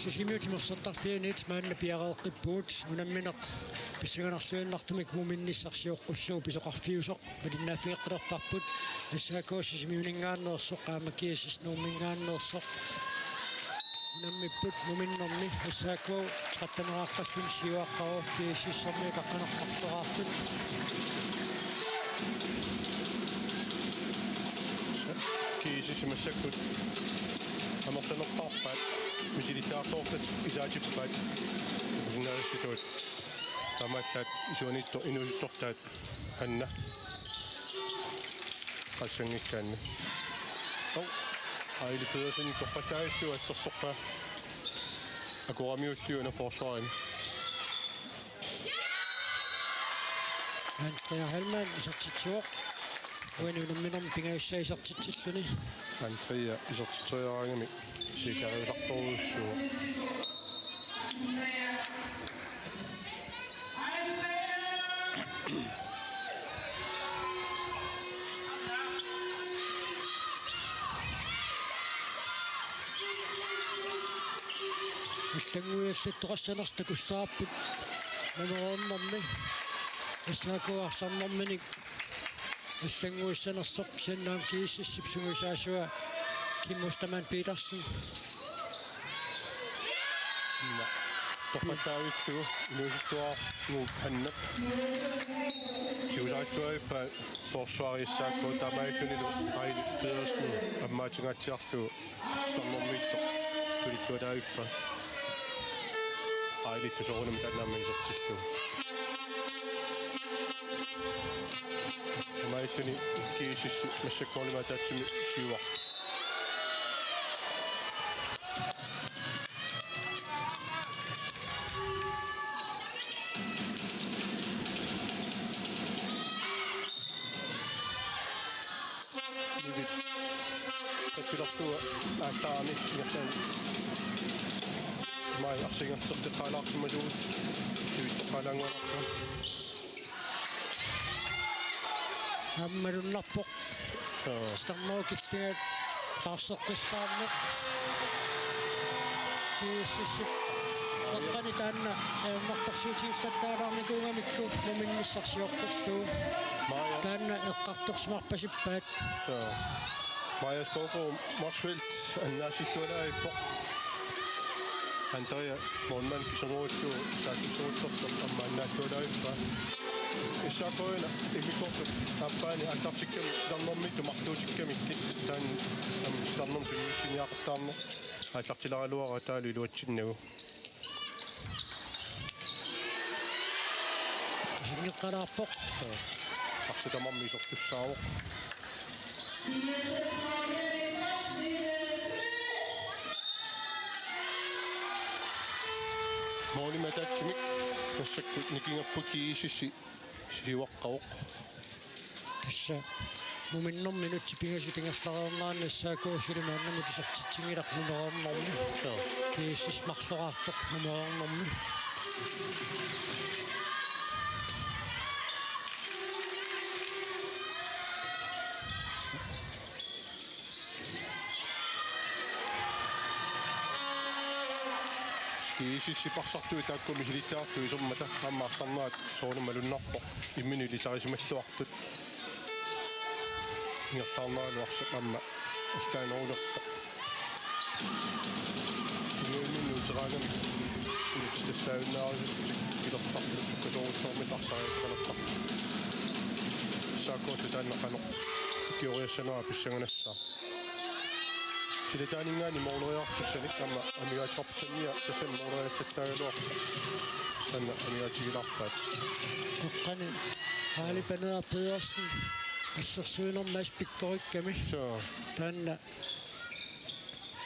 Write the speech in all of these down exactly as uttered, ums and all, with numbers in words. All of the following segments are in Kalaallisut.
Sisimiut timersortarfianit maanna piareeqqippugut, unammineq pissanganarluinnartumik muminnissaq sioqqullugu pisoqarfiusoq malinnaaffigeqqilerparput. S A K Sisimiuninngaanneersoq aamma G S S Nuumminngaanneersoq unammipput muminnermi. S A K tretten-eraaqqalluni siuaqqavoq, G S S-ermiut aqqaneq-marloraarput. G S S massakkut amerlanerpaarpaat, misilittagartoortatik isaatippaat. Usinnaavissutut taamaallaat isuaniittoq inuusuttortaat Hanna. Qassanngikkaanni. Au. Aili Pedersen toqqallaarlugu assersorpaa. Akoramiulliuna forsvarini. Andrea Hallmann isertitsivoq. Uani unamminermi pingajussaa isertitsilluni. Andrea isertitseriaraangami siikarisartorujussuuvoq. Allannguiallattoqassanersoq takussavarput nummer otte-ermi. S A K arsarnerminik allannguissanersoq, kisianni aamma G S S-ip sungiusaasua Kim Ostermann Petersen. Toqqallaarlugu inuusuttuararsuup Hanna. Siusaattuaippa forsvarissaakkut taamaalillunilu Aili Pedersen ammaatingaatsiarlugu titarnermiittoq tulilluataavippa. Aili soorunami taanna aamma isertillugu. Taamaalilluni G S S massakkut målimik ataatsimik siuarput. Nivit. Takkulerlugu aallaarami ingerlaannaq. Mai arsingerteqqaalaarsimasugut. Sivitsoqqaalaanngualaarpoq. Aamma malunnarpoq. Joo. Titarnerup killinga taarseqqissaarneq. G S S-ip qeqqani taanna ajornartorsiutigillattaalaarnikuugamikku muminnissaq sioqqullugu. Maja. Taanna eqqartorsimarpasippaat. Joo. Maja Skovgaard Motzfeldt annaasillualaarpoq. Andrea målmand kiserngorullugu saassussaguttortoq aamma annaallualaarpaa. S A K-una immikkoortut aappaanni aallartikkami titarnermiittut marluutikkamikkit taanna aamma titarnermut tunniussiniaqattaarneq aallartileraluarpaa taavalu iluatsinnagu. Isingeqqalaarpoq. Arsaq tamarmi isertussaavoq. Målimik ataatsimik massakkut nikingapput G S S-i siuaqqavoq. Tassa muminnermi minutsit pingasut ingerlareernerani S A K suli maannamut isertitsinngilaq nummer otte-ermi. Joo. G S S marloraartoq nummer otte-ermi. G S S-ip arsartui taakku misilittagartut isermata aamma arsarnerat soorunami malunnarpoq. Imminut ilisarisimalluartut. Ingerlaarneralu arsaq aamma allaanerulerpoq. Inuimminni uteraangamik inittitassaajunnaarlutik pilertarput sukkasoorujussuarmik arsariaqalertarput. S A K-llu taanna qanoq ikioriassanera pissanganassaaq. Silataaninngaanniit måleriartussanik aamma amigaateqarput, tassani måleriallattaagaluarput. Taanna amigaatigilaarpaat. Qeqqani Aali Paneeraq Pedersen assersuinermi assut pikkorikkami. Soo. Taanna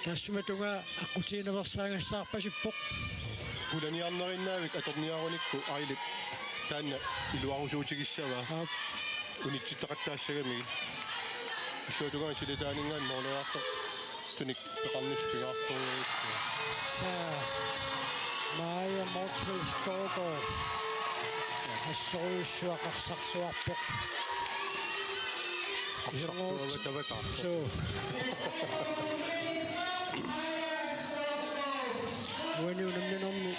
taassuma tungaa aqqutigineqarsaagassarpasippoq. Pulaniarnerinnaavik atorniarunikku Aalip taanna iluarusuutigissavaa. Aap. Unitsittaqattaassagamigit. Illuatungaa silataaninngaanniit måleriartortunik peqarnissaq pingaartorujussuuvoq. Saa. Maja Motzfeldt Skovgaard. Assorujussuaq arsarluarpoq. Arsartuavat avataarpoq. Suu. Uani unamminermi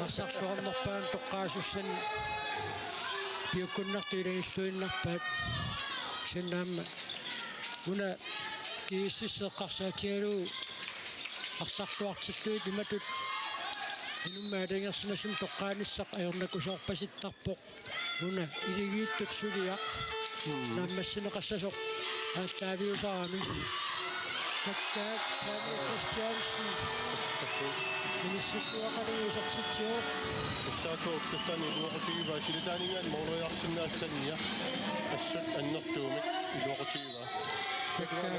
arsarluarnerpaamik toqqaasussani piukkunnartut ilagilluinnarpaat. Kisianni aamma una G S S eqqarsaatigalugu arsarluartillugit imatut inummik aalajangersimasumik toqqaanissaq ajornakusoorpasittarpoq. Una iligiittut suliaq. Mm. Naammassineqassasoq aallaaviusarami. Takkaat Samuel Christiansen. Inississuaqalugu isertitsivoq. S A K-p tassa iluaqutigivaa silataaninngaanniit måleriarsinnaasoq Tanja. Assut annertuumik iluaqutigivaa. Takkaat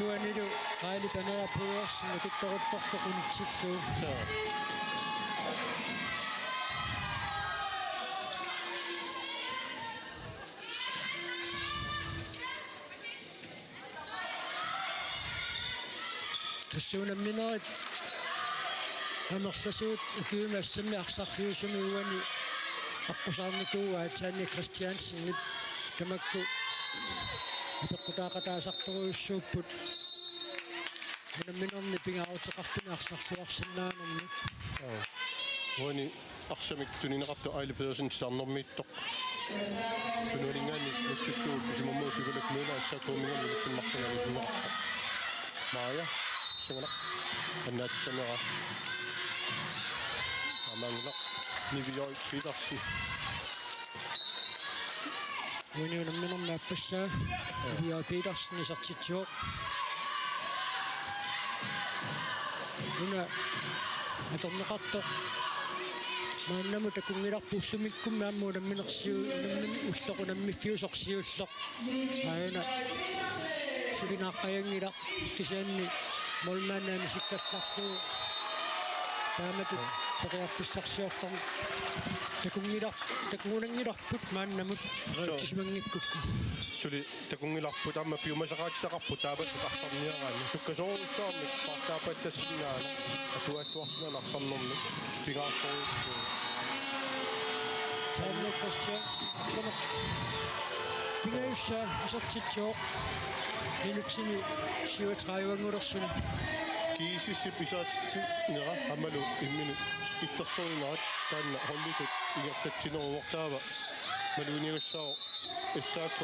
illuanilu Kaali Panaja Pedersen nukittoruttortoq unitsillugu. Soo. Tassa unamminerit amerlasuut ukiumi assammi arsarfiusumi uani aqqusaarnikuuaat Tanja Christiansenip tamakku apeqqutaaqataasartorujussuupput. Unamminerni pingaaruteqartuni arsarluarsinnaanermik. Aa. Uani arsamik tunineqartoq Aili Pedersen titarnermiittoq. Tunuaninngaanniit nutsullugu isimammuusikulak nuuna S A K-minngaanniit nutsunneqarsinnaanngilaq. Maja, singaneq. Annaatissanera. Amaanngilaq. Niviaq Petersen. Uani unamminermi aappassaa. Niviaq Petersen isertitsivoq. Una atorneqartoq. Maannamut takunngilarput ullumikkummi aamma unamminersiu-, unammin-, ulloq unammiffiusoq siulleq. Aajuna sulinaaqqajanngilaq kisianni målmandi anisikkallarlugu. Taamatut periarfissarsiortarneq takunngilar-, takugunanngilarput maannamut. Soo. Reertisimanngikkukkit. Suli takunngilarput aamma piumasaqaatitaqarput taamatut arsarniaraanni. Sukkasoorujussuarmik paartaapallassinnaaneq atuaalluarsinnaaneq arsarnermik pingaartorujussuuvoq. Samuel Christiansen. Pingajussaa isertitsivoq. Minutsini syvogtredive-ngulersuni. G S S-ip isertitsinera aammalu imminut illersornerat taanna holditut ingerlatsineruvoq taava maluginiagassaavoq S A K.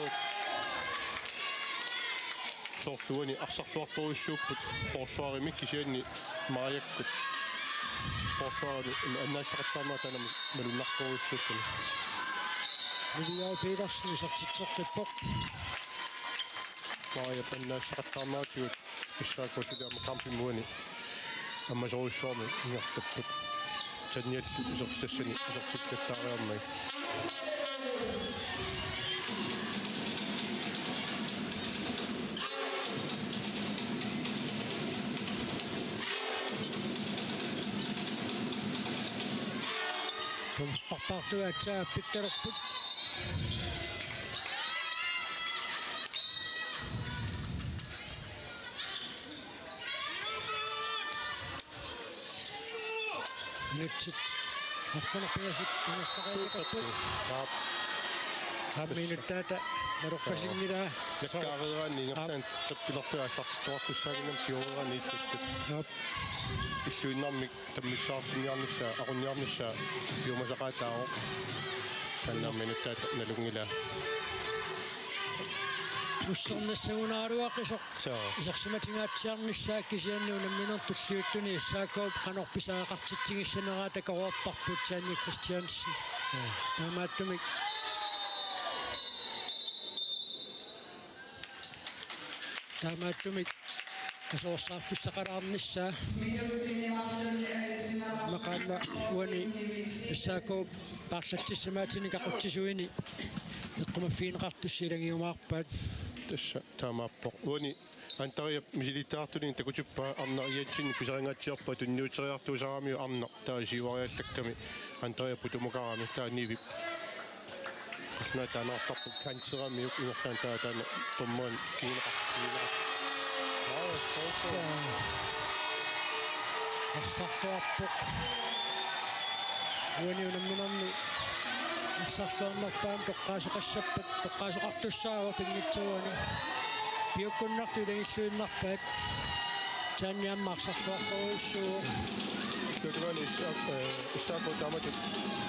Soorlu uani arsarluartorujussuupput forsvarimi kisianni Majakkut. Forsvarimi annaassaqattaarnerat taanna malunnartorujussuupput. Niviaq Petersen isertitseqqippoq. Maja annaassaqattaarneratigut S A K suli aamma kampimut uani ammasorujussuarmik ingerlapput. Taniallu isertitassani isertitseqqattaariarmagit. Tumparpaartuga aatsaat pittarput. Minutsit arfineq-pingasut ingerlaqqipput. Aap. Aamma minuttaata nalorpasinngilaa. Nakkaareeraanni ingerlaannaq tappilerlugu aallartittoqartussaanngimmat tigureeraanni illuttut. Aap. Illuinnarmik tammissaarsinniarnissaa, aqunniarnissaa piumasaqaataavoq. Taanna minuttaata nalunngilaa. Ussernassagunaaruaqisoq. Soo. Isersimatigaatsiarnissaa kisianni unammineq tulliuttuni S A K-p qanoq pisariaqartitsigissaneraa takoreerparput Tanja Christiansen. Soo. Taamaattumik. Taamaattumik qasuersaarfissaqalaarnissaa. Maqaanna uani S A K-p paarlatsissamaatini kaqutsisuini eqqumaffigineqartussat ilagiumaarpaat. Tassa taamaappoq. Uani Andreap misilittagartunik takutippaa Arnaq Jensen pisarinngatsiarpaa tunniuteriartuusaramiuk Arnaq taava siuariallakkami Andreap putumukarami taava Nivip. Tassuna taanaartarput kanteramiuk ingerlaannaq taava taanna dommerini kiineqar-, kiineqar-. Aa, soo, soo. Arsarluarpoq. Uani unamminermi arsarluarnerpaamik toqqaasoqassappat, toqqaasoqartussaavoq pinngitsoorani. Piukkunnartut ilagilluinnarpaat. Taanna aamma arsarluartorujussuuvoq. Kikkumaani issa-, eh, S A K taamatut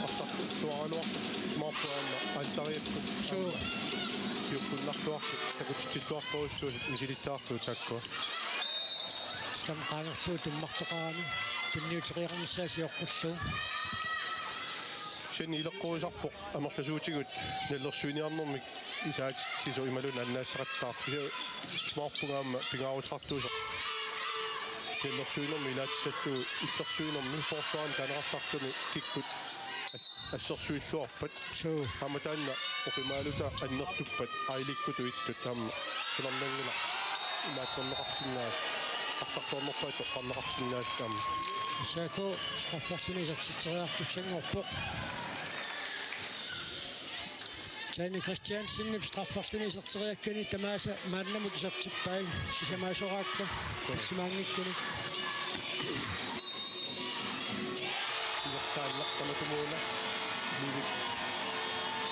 arsartuaraluartoq, isumaqarpunga aamma Andariakkut. Suu. Aamma kiukkunnarluartut, takutitsilluartorujussuusut misilittagarput taakkua. Slam qaangerlugu tummartoqarani tunniuteqarnissaa sioqqullugu. Kisianni ileqqorisarpoq amerlasuutigut nalilersuiniarnermik isaatitsisoq imaluunniit annaassaqattaartoq. Kisianni isumaqarpunga aamma pingaaruteqartuusoq nalilersuinermi ilaatissallugu illersuinermi forsvarimi taaneqartartumi kikkut as-, assersuilluarpat. Suu. Aamma taanna oqimaaluta annertuppat Ailikkutut ittut aamma qinernaanngilaq imaattorneqarsinnaasut, arsartuarnerpaat toqqarneqarsinnaasut aamma. S A K strafferluni isertitseriartussanngorpoq. Tanja Christiansenip strafferluni iserteriakkani tamaasa maannamut isertippai, sisamaasoraakka tallimaanngikkuni. Ilertaannaqqamatumuuna. Nivi.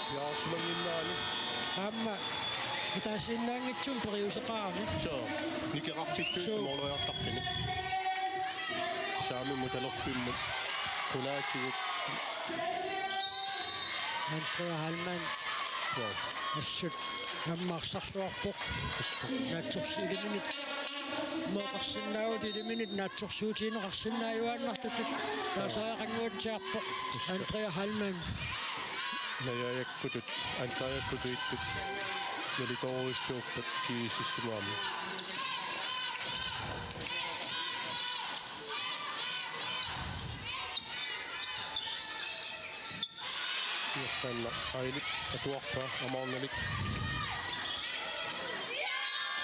Piareersimannginnerani. Aamma ataasiinnaanngitsumik periuseqarami. Suu. Nikeqartittuit. Suu. Mooleriartarfinik. Saamimmut talerpimmut. Qulaatigut. Andrea Hallmann. Joo. Assut aamma arsarluarpoq. Assut. Naatsorsuutiminit. Mooqarsinnaavut iliminit naatsorsuutigineqarsinnaajuaannartutut. Joo. Taasariaqannguatsiarpoq. Assut. Andrea Hallmann. Najaajakkutut, Andreakkutut ittut. Nalitoorujussuupput G S S-imut aamma. Iortaanna Ailip atuarpaa Amaarnalik.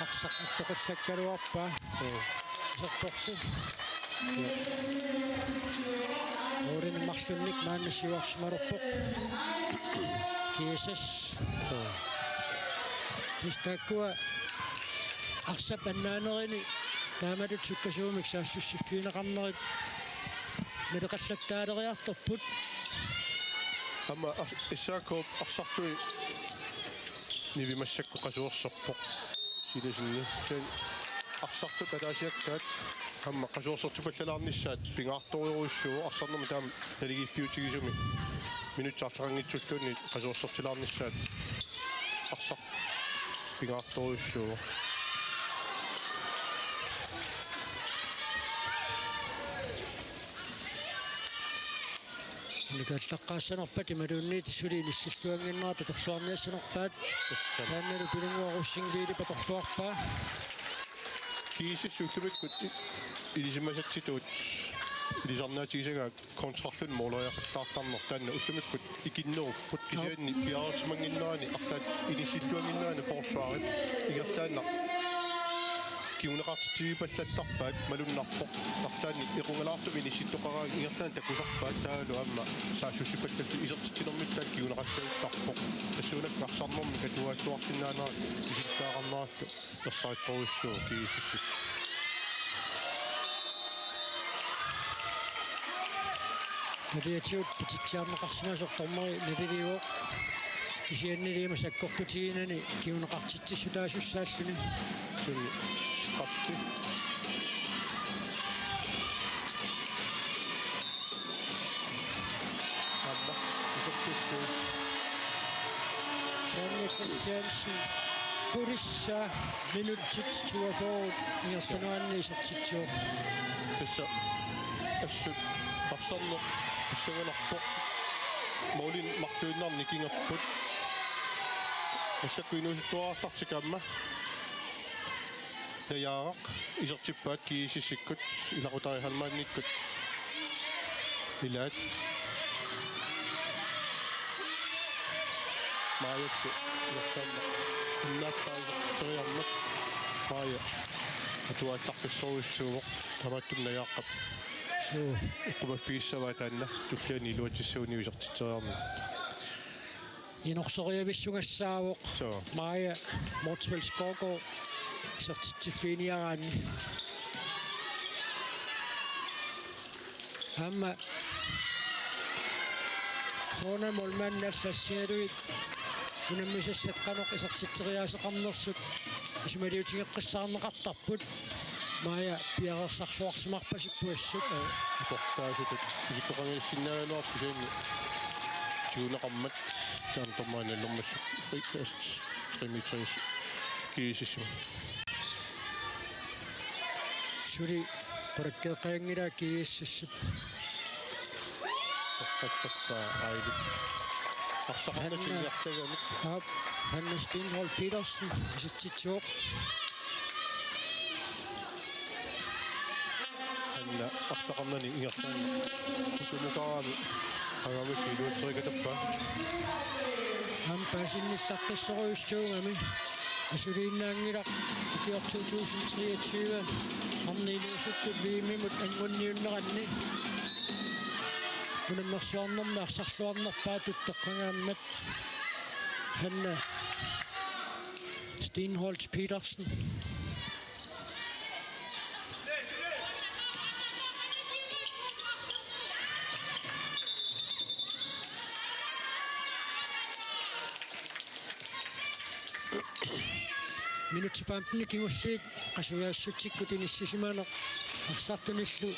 Arsaq attoqassakkaluarpaa. Joo. Isertorsi. Uulin marlunnik maanna siuarsimalerpoq. G S S. Joo. Tassa taakkua arsap annaanerini taamatut sukkasuumik saassussiffigineqarnerit naleqallattaaleriartorput. Aamma ar-, S A K arsartui Nivi massakkut qasuerserpoq. Silasinni. Sen arsartut ataasiakkaat aamma qasuersertipallalaarnissaat pingaartorujussuuvoq arsarnermi taama naligiiffiutigisumi. Minutsit arlaqanngitsulluunniit qasuersertilaarnissaat arsaq pingaartorujussuuvoq. Unikaallaqqaassanerpat imaluunniit suli inissilluannginnerat atorluarniassanerpaat. Tassa. Taannalu Pilunnguaq Rosingvili atorluarpaa. G S S ullumikkut i-, ilisimasatsitut ilisarnaatigisagaat kontrarluni mooleriaqattaartarneq taanna ullumikkut ikinnerupput kisianni piareersimannginnerani arlaat inissilluannginnerani forsvarip ingerlaannaq kinguneqartitsivipallattarpaat malunnarpoq. Arlaannik equngalaartumik inissittoqaraangat ingerlaannaq takusarpaat taavalu aamma saassussipallallutik isertitsinermittaat kinguneqattaartarpoq. Tassuunakkut arsarnermik atuaalluarsinnaanerat misilittagaqarnerallu ersarittorujussuuvoq G S S-ikkut. Naliatigut pititsiarneqarsimasoq dommeri naliliivoq. Kisiannili ima sakkortutiginani kinguneqartitsissutaasussaalluni. Suli straffi. Aamma isertittuut. Sonny Christiansen. Qulissaa minutsit toogfyrre ingerlaneranni isertitsivoq. Tassa assut arsarneq pissanganarpoq. Målini marluinnarnik nikingerput. Massakkut inuusuttuarartartut aamma. Najaaraq isertippaat G S S-ikkut, ilaqutariit Hallmannikkut. Ilaat. Maajakkut isertaanna. Innaattaa isertitseriarmat. Maaja. Atuaallarpassorujussuuvoq. Tamattumik Najaaqqap. Suu. Eqqumaffigissavaa taanna. Tulliani iluatsissagunik isertitseriarmat. Inorsoriavissugassaavoq. Suu. Maaja Motzfeldt Skovgaard isertitsiffiginiaraanni. Aamma soorunami målmandit allat assigalugit unammisassat qanoq isertitseriaaseqarnersut isumaliutigeqqissaarneqartarput. Maja piareersarluarsimarpasipput assut. Ee, utertaasutut isikkoqanngikkaluarpoq kisianni tiguneqarmat taanna dommeri nalornissaat frikast treogtres G S S-imut. Suli qulakkeeqqajanngilaa G S S-ip. Toqqassappa Aili. Arsaqarnani Hanna. Ingerlagamik. Aap, Hanna Steenholdt Petersen, isertitsivoq. Hanna arsaqarnani ingerlaannaq. Tutumukaami. Qangamik iluatserikatappa. Aamma paasinnissartassorujussuugami. Asuliinnaanngilaq ukioq to tusind treogtyve arnat inuusuttut V M-imut anguniunneranni. Unammersuarnermi arsarluarnerpaatut toqqagaammat Hanna Steenholdt Petersen. Minutsit femten kingulliit qasujaassutsikkut inissisimaneq arsartunillu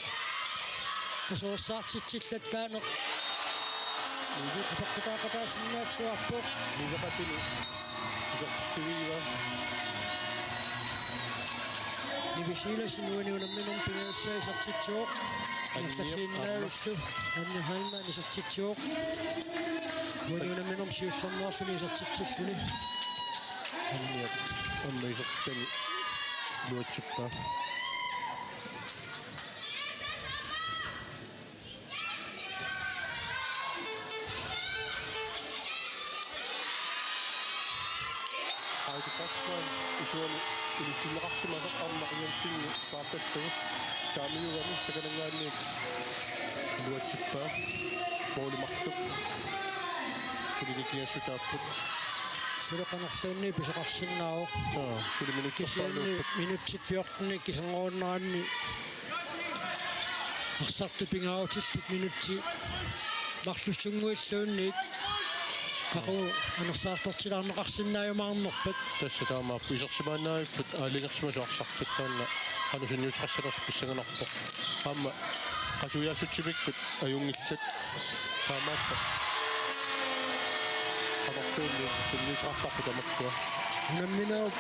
qasuersaartitsillattaaneq. Apeqqutaaqataasinnaalluarpoq. Niveqatini isertitsivigiva. Nivi Silassen uani unamminermi pingajussaa isertitsivoq. Anniap Arsartiinnaavillu Anni Heilmann isertitsivoq. Uani unamminermi siullermeerluni isertitsilluni. Anniap aamma isertitani iluatsippaa. Aili Postman isuani inissinneqarsimasoq Arnaq Jensenip paartallugu saamiugami takananngaanniit iluatsippaa. Måli marluk. Suli nikingassutaapput. Suli qanorluunniit pisoqarsinnaavoq. Jaa, suli minutsit kisianni fjorten minutsit fjorten kisingoonnaanni. Arsartut pingaarutillit minutsit marlussunnguilluunniit. Qaqugu anersaartortilaarneqarsinnaajumaarnerpat. Tassa taamaappoq isersimaannaavipput aalajangersimasut arsartut taanna qanoq sunniuteqassanersoq pissanganarpoq. Aamma qasujaassutsimikkut ajunngillat. Taamaappoq. Qanortuunniit sunniuteqartarput tamakkua. Unamminerup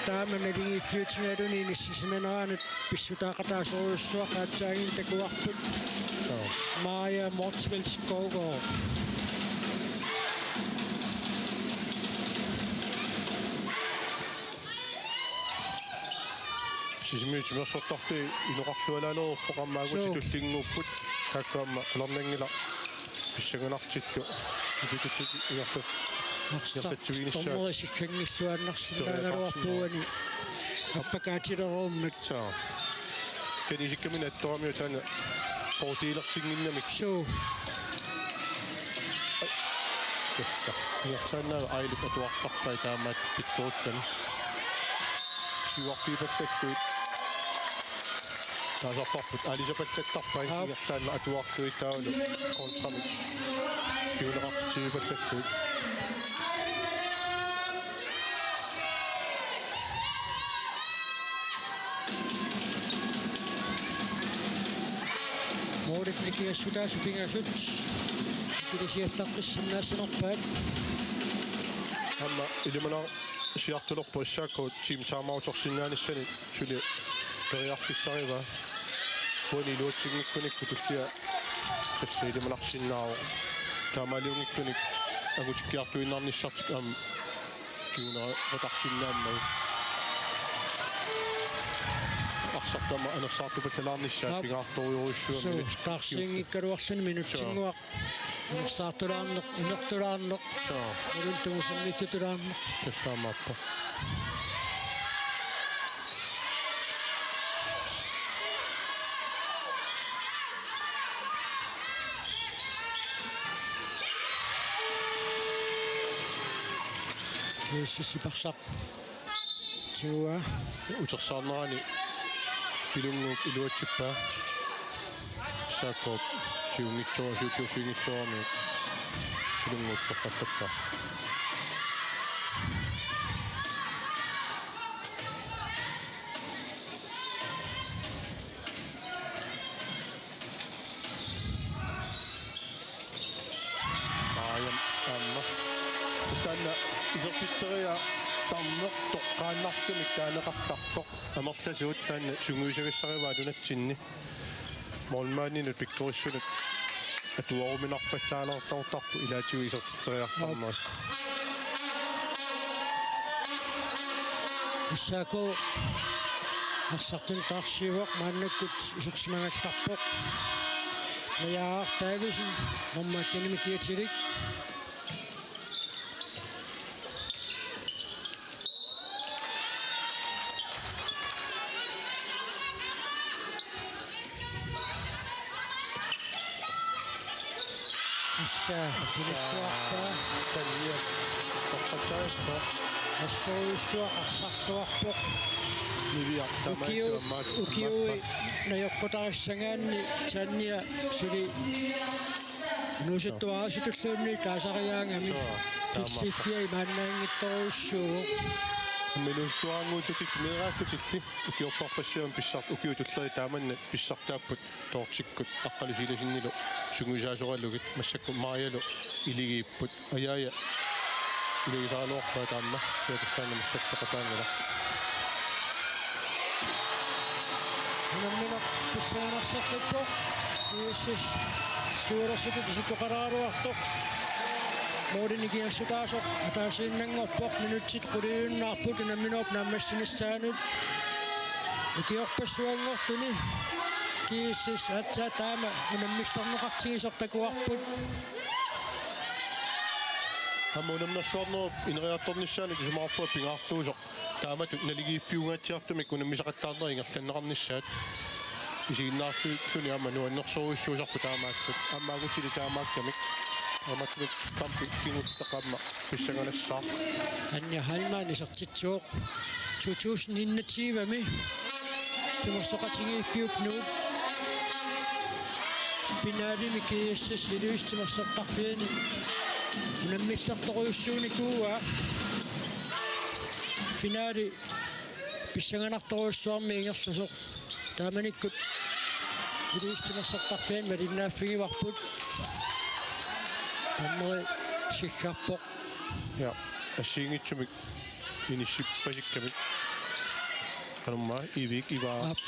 taama naligiiffiutigaluni inissisimaneranut pissutaaqataasorujussuaq aatsaannguaq takuarput. Joo. Maja Motzfeldt Skovgaard. Sisimiut timersortarfiit inoqarlualaalerupput aamma angutit Suu. Tullinnguupput taakku aamma alarnanngilaq pissanganartillu. Ikitutut ingerlas-, Arsaq ingerlatsiviginissaat. Dommeri sikkanngilluinnarsinnaagaluarpoq uani appakaatilereermat. Suu. Kisianni isikkamik attoramiuk taanna fordelertinnginnamik. Suu. Tassa. Ingerlaannaq Aili atuartarpai taamaattoq pittorukkani. Siuarfiipallallugit. Taasarparput aalisapallattarpai. Aap. Ingerlaannaq atuartui taavalu kontramik. Kinguneqartitsiviipallallugit. Målit nikingassutaasut pingasut. Ikilisiallaqqissinnaassanerpaat. Aamma ilimanarsiartulerpoq S A K timeout-ersinnaanissaanut suli periarfissarivaa. Uani iluatsinngikkunikku tullia tassa ilimanarsinnaavoq. Taamaaliunngikkunik angutikkiartuinnarnissartik aamma kinguneqartarsinnaammagu. Arsartut aamma anersaartupallalaarnissaat Aap. Pingaartorujussuugamik. Suu, minutsit taarsiinngikkaluarluni minutsinnguaq. Suu. Anersaartulaarneq, imertulaarneq. Suu. Uluntugusinnittutulaarneq. Tassaammappa. G S S-ip arsaq. Tiua. Utersaarnerani Pilunnguup iluatsippaa. S A K-p tiunngitsoorami, siulliuffiginngitsoorami Pilunnguup toqqallappaa. Isertitseriartarneq toqqaannartumik taaneqartartoq. Amerlasuut taanna sungiusagassarivaa nunatsinni. Målmandinut pikkorissunut atuaruminarpallaalaartartarpoq ilaatigut isertitseriartarnerit. S A K arsartut taarsiuvoq maannakkut isersimagallarpoq. Najaaq Davidsen nummer et-imik kiatilik. Assa, tunissuarpaa. Tania. Toqqattaaspa. Assorujussuaq arsarluarpoq. Niviaq tamaat. Ukiu-, uammaat ukiui ammappa. Najoqqutarissagaanni Tania suli nuusuttuarisitulluunniit taasariaangami. Suu, taamaappoq. Killiffiat imaannaanngitsorujussuuvoq. Aamma nuusuttuaraannguullutik meeraallutilli ukiorpassuarni pissart-, ukiut tulliit taamanna pissartaapput Toortikkut Aqqalu Silasinilu sungiusaasoralugit massakkut Marialu iligiipput. Ajaaja. Iligisaraluarpaa taama. Siatussaanna massakkut peqataanngilaq. Unammineq pissanganarseqqippoq. G S S siulersitut isikkoqaraluartoq. Målinik ikiassutaasoq ataasiinnanngorpoq, minutsit quliunnaarput unamminerup naammassinissaanut. Ukiorpassuanngortuni G S S aatsaat taama unammillerneqartigisoq takuarput. Aamma unammersuarnerup ineriartornissaanut isumaqarpunga pingaartuusoq. Taamatut naligiiffiungaatsiartumik unammisaqattaarneq ingerlanneqarnissaat. Isiginnaarlutilluunniit aamma nuannersorujussuusarput taamaattut. Aamma angutili taamaakkamik. Aamma kampi kingulleq aamma pissanganassaaq. Anja Heilmann isertitsivoq. To tusind enogtyve-mi timersoqatigiiffiup Nuup finalimi G S S Ilulissat timersortarfiani unammillertorujussuunikuuaa. Finali pissanganartorujussuarmik ingerlasoq. Taamanikkut Ilulissat timersortarfiani malinnaaffigivarput. Dommeri siggarpoq. Ja, assigiinngitsumik inissippasikkami. Qanormaa Ivik Iva. Aap.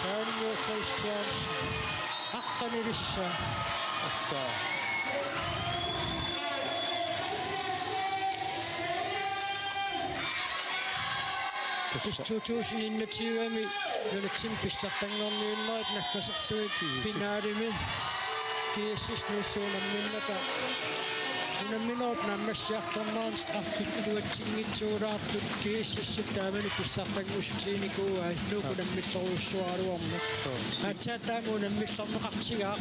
Samuel Christiansen. Aqqanilissaa. Assa. Tassa. Tassa to tusind enogtyve-mi nunatsinni pissartanngorniunnerit naggaserlugit finalimi G S S Nuussuup unamminnata unamminerup naammassiartornerani straffit iluatsinngitsoorlaarput G S S-ip taamani pissartanngussutiginikuuai Nuup unammillerujussuaraluarneq. Aatsaat taama unammillerneqartigaaq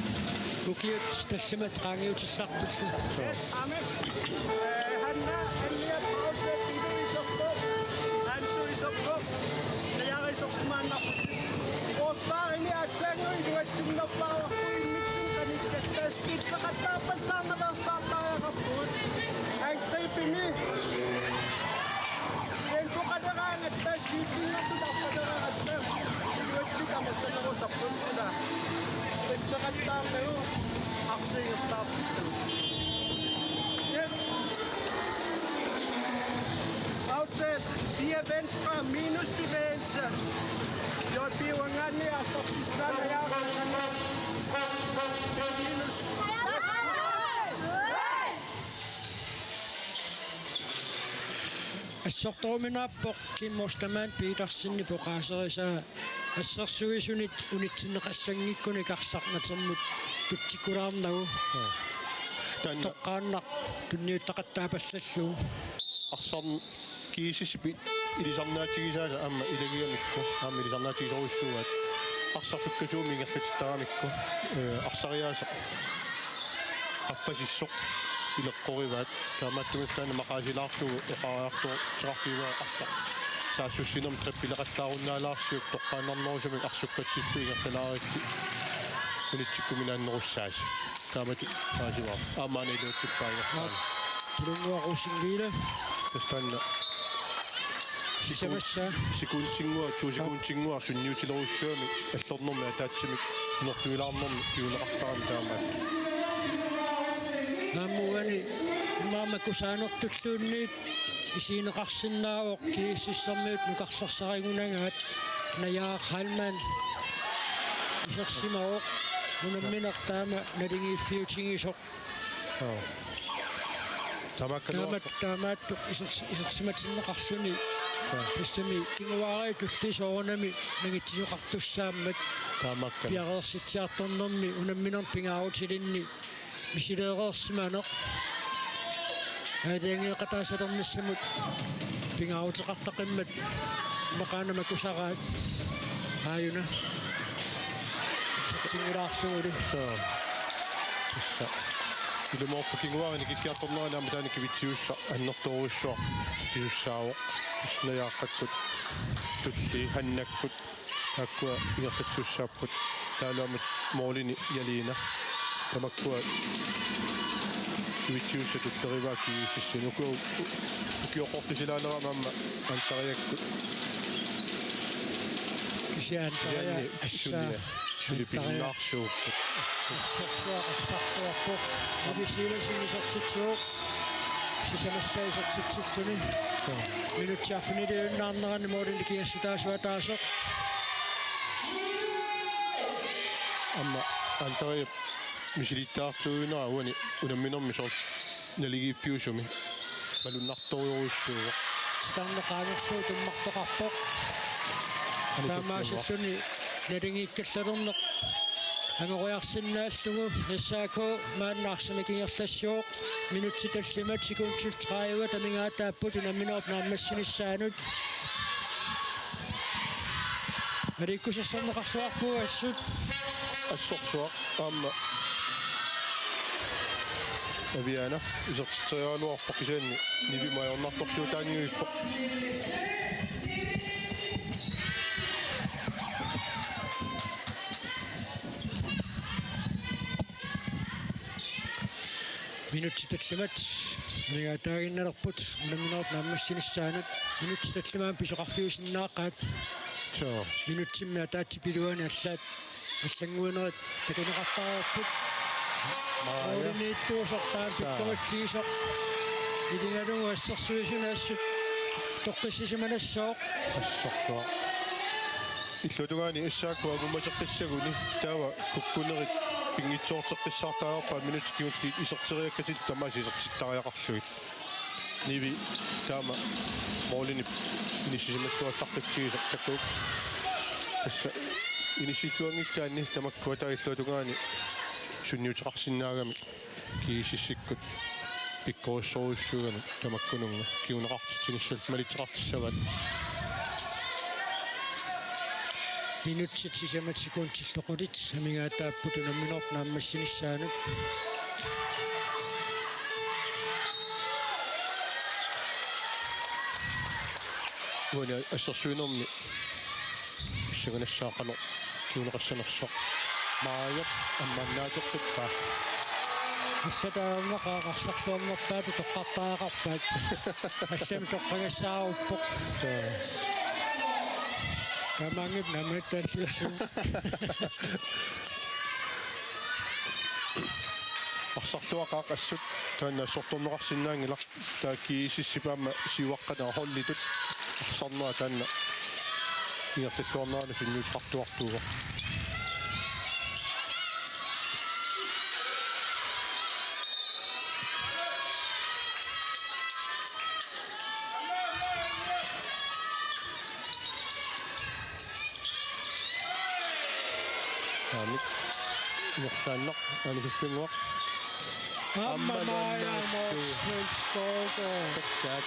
ukiut tallimat qaangiutillarpullu. Amen. Eh, Hanna, Hanna, Paulsen, Peter iserpoq, Hansu iserpoq, Najaq isersimaannarputit. Forsvarimi aatsaannguaq iluatsinnerpaarput immitsinnut qanikkatta, spidseqattaarpallaarnaveersaartariaqarpugut. Angribimi. Tempoqaleraangatta, syvogtyve-nngortut arpaleraangatta. Iluatsit amerlanerusarput una. Spidseqattaarnagu arsiigertaartillugu. Yes. Outside, fire venstre, minus bevægelse. J B uangaanniit artortissaannajaarsaanani. Minus. Assortoruminaappoq Kim Ostermann Petersenip oqaaserisaa assersuisunit unitsinneqassanngikkunik arsaq natermut tutsikkulaarnagu. Taanna toqqaannaq tunniuttaqattaapallallugu. Arsarn-, G S S-ip ilisarnaatigisaasa aamma ilagigamikku, aamma ilisarnaatigisorujussuugaat. Arsaq sukkasuumik ingerlatsittaramikku, eh, arsariaaseq qaffasissoq ileqqorivaat. Taamaattumik taanna maqaasilaarlugu oqariartortitaqarfigaara arsaq saassussinermik trippileqattaarunnaalaarsiuk toqqaannarnerusumik arsukkatsillugit ingerlalaaritsi unitsikkuminaannerussaasi. Taamatut paasivara. Aamma una iluatsippai ingerlaannaq. Tulunguaq Rosingvile. Tassa taanna. Sisamassaa. Sekund-, sekundinngua, to sekundinngua, sunniutilerujussuugami, allornermi ataatsimik. Nortuilaarnermi piuneqartarami taamaat. Aamma uani imaamma kusaanertulluunniit isigineqarsinnaavoq GSS-ermiut nukarlersarigunagaat. Najaaq Heilmann isersimavoq unammineq taama naligiiffiutigisoq. Joo. Tamakkaluartoq. Taamat-, taamaattoq isers-, isersimatinneqarluni. Joo. Tassami kinguaariit tulliit soorunami nangitsisoqartussaammat. Taamaakkaluartoq. Piareersitsiartornermi unamminermi pingaarutilinni misileereersimaneq. Aalajangeeqataasalernissamut pingaaruteqartaqimmat imaqaana makusaraat. Aajuna. Satsinngilaarlugulu. Soo. Tassa. Ilumoorpoq kinguaarinik kikkiartornerani aamma taanna Kivitsigussaaq annertoorujussuaq pisussaavoq. Tassa Najaaqqakkut, Tulli, Hannakkut, taakkua ingerlatsisussaapput. Taavalu aamma målini Jalina. Tamakkua Kivitsigussaq tullerivaat GSS-imi. Uku-, u-, ukioqqortusilaanerama aamma Andreakkut. Kisianni Andrea. Kisianni assaa. Suli, suli Andrea. Pinnaarsuupput. Assorsuaq, assorsuarpoq. Nivi Sivertsen isertitsivoq. Sisamassaa isertitsilluni. Minutsit arfiniliunnaarnerani målini kiassutaasoq ataaseq. Aamma Andreap misilittagartuuinnera uani unamminermi soorlu naligiiffiusumi malunnartorujussuuvoq. Titarneq qaangerlugu tummartoqarpoq. Anisuffiuvoq. Taamaasilluni naligiikkallalerneq angoriarsinnaallugu. S A K maanna arsamik ingerlassivoq. Minutsit tallimat sekundit tredive amigaataapput unamminerup naammassinissaanut. Maliikkusersorneqarluarpugut assut. Assorsuaq aamma Aviana isertitseriaraluarpoq kisianni Nivimut ajornartorsiutaanngivippoq. Minutsit tallimat amigaataaginnalerput unamminerup naammassinissaanut. Minutsit tallimat pisoqarfiusinnaaqaat. Soo. Minutsimmi ataatsip iluani allaat allannguinerit takuneqartariaqarput. Maja. Målimiittuusoq taanna. Saa. Pikkorittiisoq. Iligalugu assersuisuni assut toqqissisimanassaaq. Assorsuaq. Illuatungaani S A K angummateqqissaguni taava kukkunerit pinngitsoorteqqissaartariaqarpaat minutsit kingulliit iserteriakkatillu tamaasa isertittariaqarlugit. Nivi taama målini inissisimalluallaqqissaaq takuuk. Tassa inissilluanngikkaanni tamakkua taava illuatungaani sunniuteqarsinnaagamik GSS-ikkut pikkorissorujussuugamik tamakkununnga kinguneqartitsinissallu malitseqartissavaat. Minutsit sisamat sekundillu qulit amigaataapput unamminerup naammassinissaanut. Uani assersuinermi pissanganassaaq qanoq kinguneqassanersoq. Maajap ammannaateqqippaa. Assataarnaqaaq arsarluarnerpaatut toqqartariaqarpaat. Assami toqqagassaaruppoq. Taamaanngippat naammagittaalliussuugut. Arsarluaqaaq assut taanna assortorneqarsinnaanngilaq. Taava GSS-ip aamma siuaqqanera holditut arsarnera taanna ingerlalluarnerani sunniuteqartuartuuvoq. Aamma ingerlaannaq anisuffinnguaq. Aamma Maja Motzfeldt Skovgaard. Takkaak.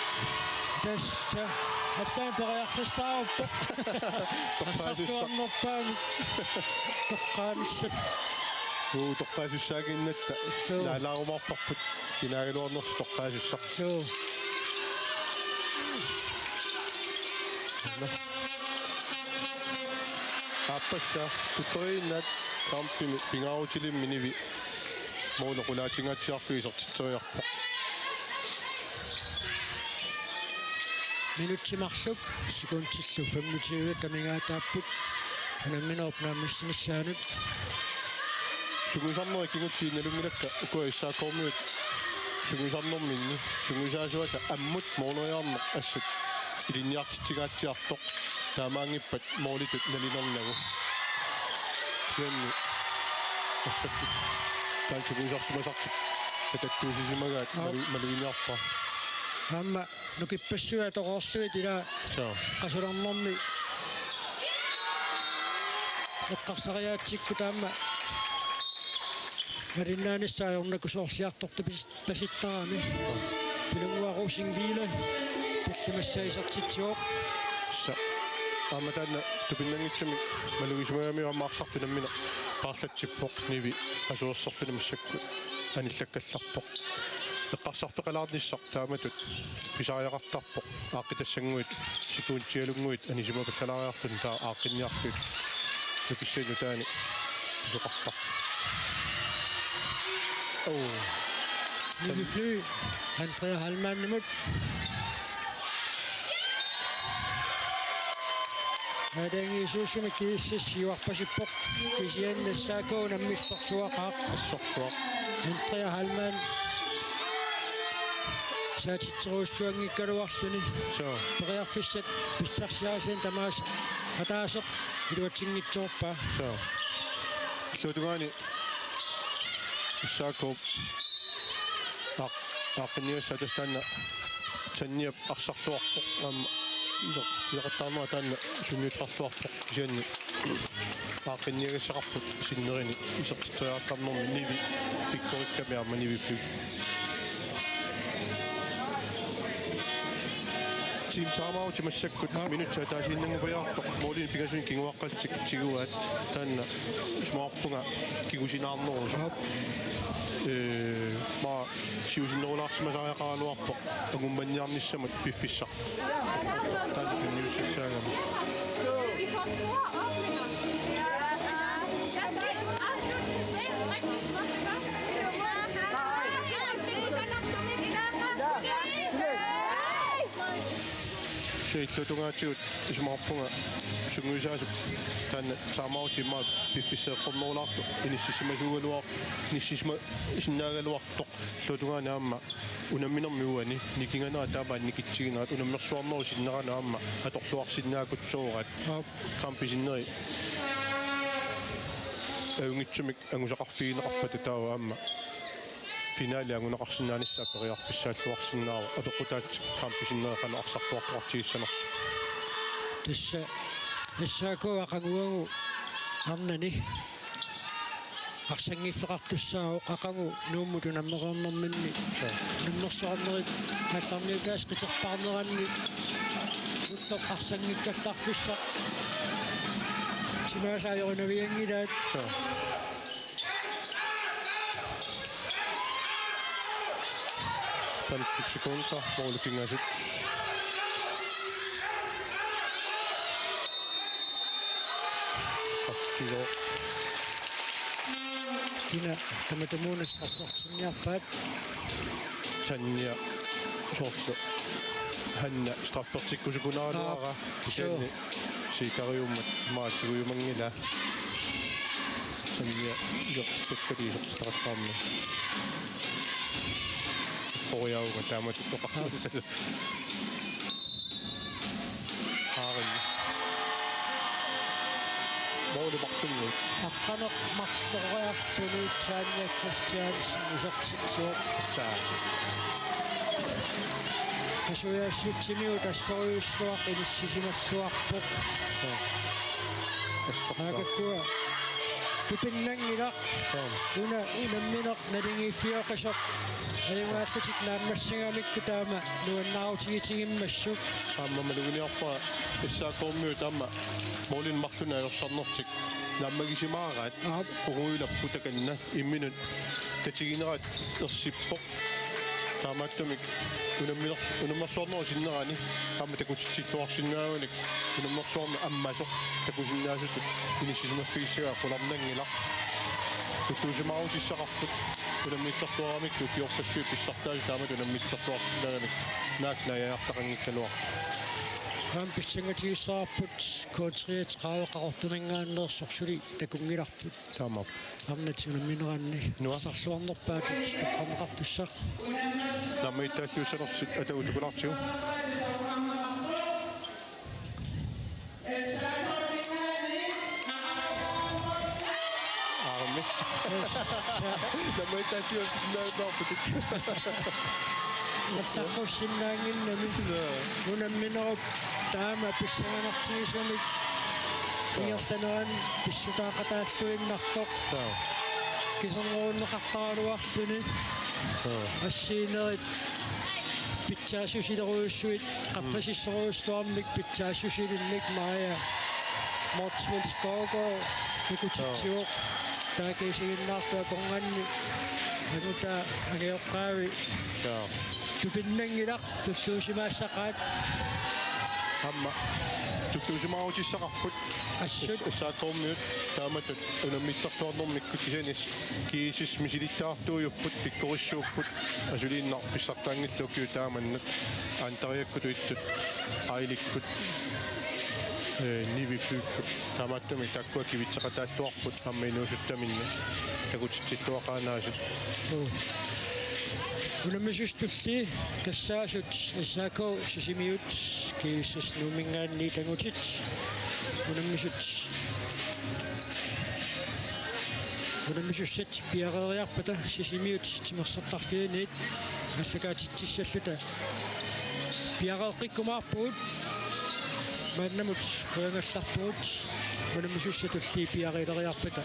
Tassa. Assami periarfissaaruppoq. Toqqaasussaq. Arsarluarnerpaamik. Toqqaanissat. Uu, toqqaasussaaginnatta. Suu. Naalaarumaarparput. Kinaagaluarnersoq toqqaasussaq. Suu. Aappassaa tulleriiinnaat kampimi pingaarutilimmi Nivi måli qulaatingaatsiarlugu isertitseriarpoq. Minutsit marluk sekundillu femogtyve amigaataapput. Unamminerup naammassinissaanut. Sungiusarnerit kingulliit nalunngilakka ukua S A K-miut sungiusarnerminni. Sungiusaasuata ammut mooleriarneq assut ilinniartitsigaatsiartoq. Taamaanngippat moolitut nalilernagu. Kisianni assakkut taanna sungiusarsimasartut tatakkuusisimagaat. Aap. Malu-, maluginiarpara. Aamma nukippassuit atoreerlugit ilaa. Soo. Qasulernermi eqqarsariaatsikkut aamma malinnaanissaa ajornakusoorliartortut pis-, pasittarami. Pilunnguaq Rosing Ville tallimassaa isertitsivoq. Sa-, aamma taanna tupinnanngitsumik malugisimagamiuk aamma arsartut nammineq paarlatsippoq, Nivi qasuerserluni massakkut anillakkallarpoq. Eqqarsarfeqalaarnissaq taamatut pisariaqartarpoq. Aaqqitassanguit, sekundialunnguit anisimapallalaariarluni taava aaqqinniarlugu nukissanik nutaani pisoqartarpoq. Oo. Nivi Fly, Andrea Heilmannimut. Aalajangiisuusumik G S S siuarpasippoq, kisianni S A K unammillerluaqaaq. Assorsuaq. Andrea Heilmann saatitserujussuanngikkaluarluni. Soo. Periarfissat pissarsiarisianni tamaasa ataaseq iluatsinngitsoorpaa. Soo. Illuatungaani S A K-p aaq-, aaqqinniagassat tassa taanna Tanniap arsarluarpoq, aamma isertitseriaqattaarnera taanna sunniuteqarluarpoq, kisianni aaqqinniagassaqarput sinneri isertitseriaqattaarnermi Nivi pikkorikkami aamma Nivi Fly. Team timeout massakkut minutsit ataasiinnanngupiartoq, målinik pingasunik kinguaqqallutik tiguaat, taanna isumaqarpunga kingusinaarnerusoq. Aap. Ee, ma siusinnerulaarsimasariaqaraluarpoq angummanniarnissamut piffissaq. Taanna tunniussassaagami. Illuatungaatigut isumaqarpunga sungiusaasup taanna timeout immaqa piffissaq eqqornerulaartoq inissisimasuugaluar-, inissisima-, sinnaagaluartoq. Illuatungaani aamma unamminermi uani nikinganera taamaat nikitsiginerat, unammersuarnerup sinnera aamma atorluarsinnaakutsoorpaat. Aap. Kampit sinneri ajunngitsumik angusaqarfigineqarpata taava aamma finale anguneqarsinnaanissaa periarfissaalluarsinnaavoq, apeqqutaatsiartumik kampit sinneri qanoq arsartuartoqartigissanersoq. Tassa S A K aqaguagu arnani arsanngiffeqartussaavoq, aqagu Nuummut unammereernerminni. Soo. Unammersuarnerit aallarniutaasa qiterpaarneranni ulloq arsanngikkallarfissaq. Timaasa ajorinavianngilaat. Soo. Femten sekunder, måli pingasut. Straffiloor. Kina tamatumuuna straffertinniarpaat? Tanja soorlu Hanna straffertikkusukunaraluara. Aap, kisianni soo. Siikariummat maatsugujumanngilaa. Tanja isertittakkalu isertitaqattaarmat. Qoriaunga taamatut oqartussat. Aarin. Måli marlunngooq. Aqqaneq-marloriarluni Tanja Christiansen isertitsivoq. Saa. Qasujaassutsimiut assorujussuaq inissisimalluarpoq. Assorsuaq. Aakakkua tupinnanngilaq. Soo. Una unammineq naligiiffioqisoq. Ajugaallutik naammassigamikku taama nuannaarutigitigimmissuk. Aamma maluginiarpara S A K-miut taama målinik marlunnik ajorsarnertik naammagisimaaraat. Aap. Qungujulapput takanna imminut tatigineraat ersippoq. Taamaattumik unamminer-, unammersuarnerup sinnerani aamma takutitsilluarsinnaagunik unammersuarneq ammasoq takusinnaasutut inissisimaffigissagaat qularnanngilaq. Tuttuusimaarutissaqarput unammillertuaramikku ukiorpassuit pissartaasut taamatut unammillertuarsinnaagamik naak naajaartaqanngikkaluarpoq. Aamma pissangatigissaraarput K treogtredive Qaqortuminngaanneersoq suli takunngilarput. Taamaappoq. Arnat unammineranni. Nua. Sarluarnerpaatut toqqarneqartussaq. Naammagittaalliussanersi atagu tukulaartigu. Aammi. Naammagittaalliussanerpaatut. Assaqqussinnaannginnami. Nua. Unamminerup taama pissanganartigisumik. Nua. Ingerlanerani pissutaaqataalluinnartoq. Nua. Kisernerunneqartaraluarluni. Nua. Assiginerit pitsaassusilerujussuit, qaffasissorujussuarmik pitsaassusilinnik Maja Motzfeldt Skovgaard nikutitsivoq. Taakku isiginnaartut akornanni angutaa angajoqqaavi. Nua. Tupinnanngilaq, tulluusimaassaqaat. Aamma tulluusimaarutissaqarput. Assut. S-, S A K-miut taamatut unammillertuarnermikkut kisianni GSS misilittagartuujupput, pikkorissuupput, asuliinnaq pissartaanngillat ukiut taamannat, Andariakkut, Tuittut, Ailikkut, eh, Nivi Flykkut, taamaattumik taakkua kivitseqataalluarput aamma inuusuttaminni takutitsilluaqaanaasut. Suu. Unammisut tulliit tassaasut S A K Sisimiut GSS Nuumminngaanniit angutit. Unammisut. Unammisussat piareeriarpata Sisimiut timersortarfianiit aallakaatitsissalluta piareeqqikkumaarpugut. Maannamut qujangallarpugut. Unammisussat tulliit piareeriarpata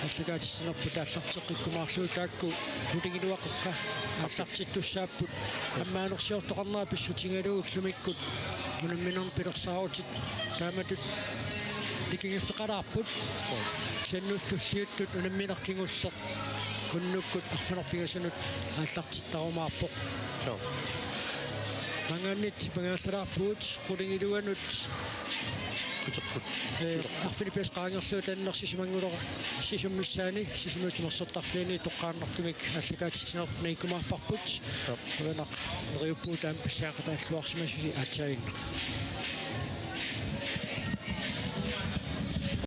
aallakaatitsinerput aallarteqqikkumaarlugu, taakku qulingiluat qeqqa aallartittussaapput. Ammaanersiortoqarnera pissutigalugu ullumikkut unamminermi pilersaarutit taamatut nikingiffeqalaarput. Kisianni tulliuttut unammineq kingulleq unnukkut arfineq-pingasunut aallartittarumaarpoq. Joo. Maanngaanniit pangaarsalaarpugut qulingiluanut. Quteqqut. Eh, arfineq-pingasut qaangerlugu tannersisimanngilaq sisummissaani, Sisimiut timersortarfiani toqqaannartumik aallakaatitsinerput nagikkumaarparput. Joo. Qujanaq, neriuppugut taama pissaaqataalluarsimasusi, aatsaannguaq.